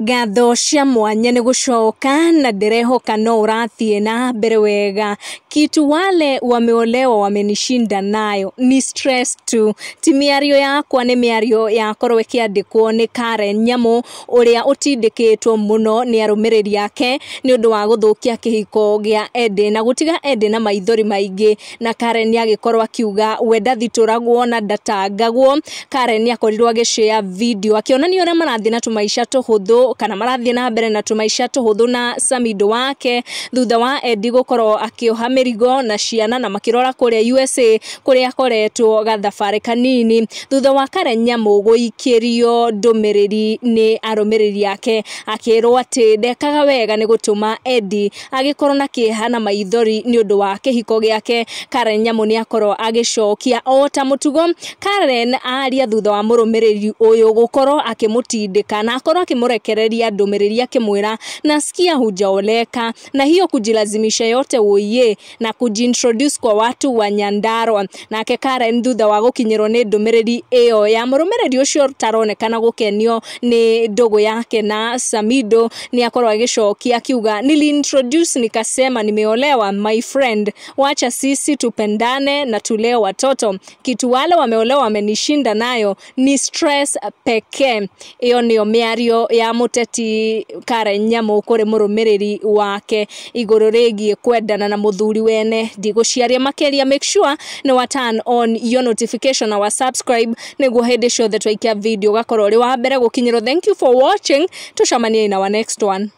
Ngatho cia mwanya nĩ gũcoka na ndĩrehoka no ũrathiĩ na mbere wega. Kitu wale wameolewa wamenishinda nayo ni stress tu. Ti mĩario yakwa, nĩ mĩario yakorwo ĩkĩandĩkwo nĩ Karen Nyamu ũrĩa ũtindĩkĩtwo mũno nĩ arũmĩrĩri ake nĩ ũndũ wa gũthũkia kĩhiko gĩa Eddie na gũtiga Eddie na maithori maingĩ. Na Karen nĩ agĩkorwo akiuga we ndathitũragwo na ndatangagwo. Karen nĩ akorirwo agĩshare video akĩonania ũrĩa marathiĩ na tũmaica tũhũthũ kana marathiĩ na mbere na tũmaica tũhũthũ na Samido wake thutha wa Eddie gũkorwo akĩoha mĩrigo na ciana na makĩrora kũrĩa USA kũrĩa akoretwo gathabarĩ kanini thutha wa Karen Nyamu gũikĩrio ndũmĩrĩri nĩ arũmĩrĩri ake akĩrwo atĩ ndekaga wega nĩ gũtũma Eddie agĩkorwo na kĩeha na maithori nĩ ũndũ wa kĩhiko gĩake. Karen Nyamu nĩ akorwo agĩcokia o ta mũtugo. Karen aria thutha wa mũrũmĩrĩri ũyũ gũkorwo akĩmũtindĩka na akorwo akĩmũrekereria ndũmĩrĩri akĩmwĩra nasikia hujaoleka na hiyo kujilazimisha yote woiye na kujiintroduce kwa watu wa Nyandarua. Nake Karen thutha wa gũkinyĩrwo nĩ ndũmĩrĩri ĩyo ya mũrũmĩrĩri ũcio taronekana gũkenio nĩ ndũgũ yake na Samido nĩ akorwo agĩcokia akiuga niliintroduce nikasema nimeolewa my friend, wacha sisi tupendane na tulee watoto, kitu wale wameolewa wamenishinda nayo ni stress pekee. Ĩyo nĩyo mĩario ya mũteti Karen Nyamu kũrĩ mũrũmĩrĩri wake igũrũ rĩgiĩ kwendana na mũthuri wene. Ndigũciaria makĩria, make sure nĩ wa turn on your notification na wa subscribe nĩguo hĩndĩ ciothe twaikia video ũgakorwo ũrĩ wa mbere gũkinyĩrwo. Thank you for watching, tũcemanie in our next one.